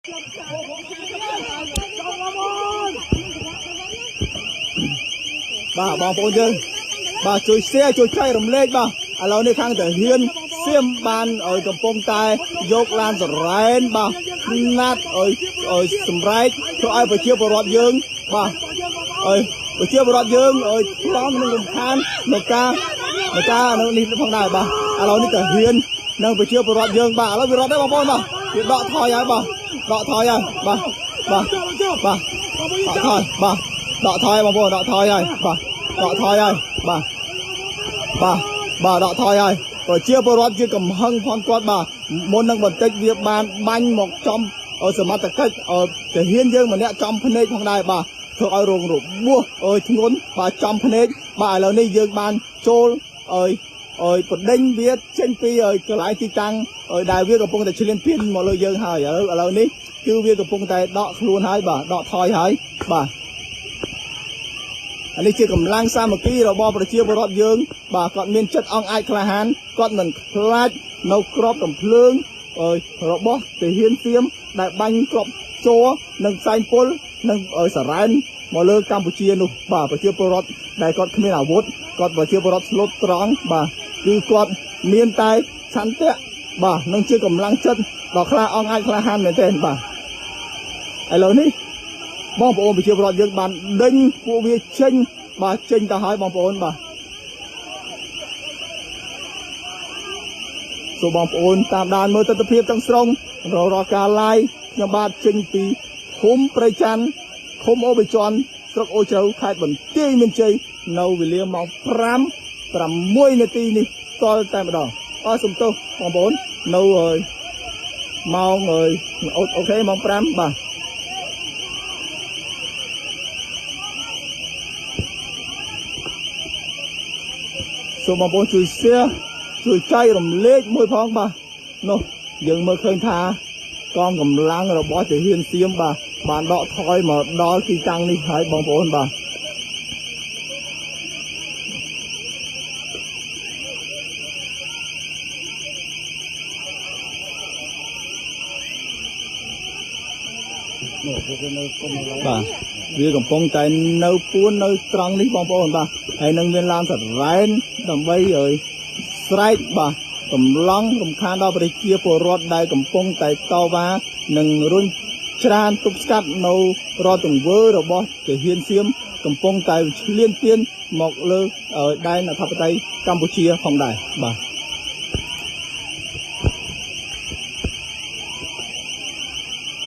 បាទបងប្អូនយើងបាទជួយ share ជួយចែករំលែកបាទឥឡូវនេះខាងតាហ៊ានសៀមបានឲ្យកំពុងតែយកឡានសរ៉ែនបាទណាត់ឲ្យសម្រែកធ្វើឲ្យប្រជាពលរដ្ឋយើងបាទឲ្យប្រជាពលរដ្ឋយើងឲ្យប្លង់នឹងរំខាននៅការនៅនេះផងដែរបាទឥឡូវនេះតាហ៊ាននិងប្រជាពលរដ្ឋយើងបាទឥឡូវវារត់ដែរបងប្អូនបាទវាដកថយហើយបាទដកថយហើយបាទបាទបាទដកថយបាទដកថយបងប្អូនដកថយហើយបាទដកថយហើយបាទបាទបាទដកថយហើយប្រជាពលរដ្ឋជាកំហឹងផងគាត់បាទមុននឹងបន្តិចវាបានបាញ់មកចំសមត្ថកិច្ចទាហានយើងម្នាក់ចំភ្នែកផងដែរបាទធ្វើឲ្យរងរបួសអើយធ្ងន់បាទចំភ្នែកបាទឥឡូវនេះយើងបានចូលអើយអើយបដិញវាចេញពីកន្លែងទីតាំងដែលវាកំពុងតែឈ្លានពានមកលើយើងហើយឥឡូវនេះគឺវាកំពុងតែដកខ្លួនហើយបាទដកថយហើយបាទអានេះជាកម្លាំងសាមគ្គីរបស់ប្រជាពលរដ្ឋយើងបាទគាត់មានចិត្តអង់អាចក្លាហានគាត់មិនខ្លាចនៅក្របកំភ្លើងរបស់ទាហានសៀមដែលបាញ់ក្របជ័រនិងផ្សែងពុលនិងសារ៉ែនមកលើកម្ពុជានោះបាទប្រជាពលរដ្ឋដែលគាត់គ្មានអាវុធគាត់ប្រជាពលរដ្ឋស្លូតត្រង់បាទគឺគាត់មានតែឆន្ទៈបាទនឹងជាកម្លាំងចិត្តដ៏ក្លាអង់អាចក្លាហានមែនទែនបាទឥឡូវនេះបងប្អូនប្រជាពលរដ្ឋយើងបានដេញពួកវាចេញបាទចេញទៅហើយបងប្អូនបាទសូមបងប្អូនតាមដានមើលទស្សនវិជ្ជាទាំងស្រុងរកការ live ខ្ញុំបាទចេញពីភូមិព្រៃច័ន្ទឃុំអូបិជន់ស្រុកអូជ្រៅខេត្តបន្ទាយមានជ័យនៅវេលាម៉ោង5 6នាទីនេះតលតែម្ដងអរសំទោសបងប្អូននៅម៉ោង OK ម៉ោង5បាទសូមបងប្អូនជួយ share ជួយចែករំលែកមួយផងបាទនោះយើងមើលឃើញថាកងកម្លាំងរបស់ទាហានសៀមបាទបានដកថយមកដល់ទីតាំងនេះហើយបងប្អូនបាទ នោះពួកគេនៅគុំនៅឡើយ បាទវាកំពុងតែនៅពួននៅត្រង់នេះបងប្អូនបាទហើយនឹងមានឡានសរ៉ែនដើម្បីឲ្យស្រែកបាទកំឡងរំខានដល់ប្រជាពលរដ្ឋដែលកំពុងតែតវ៉ានិងរុញច្រានទប់ស្កាត់នៅរាល់ទង្វើរបស់ទាហានសៀមកំពុងតែឈ្លានពានមកលើដែនអធិបតេយ្យកម្ពុជាផងដែរបាទ។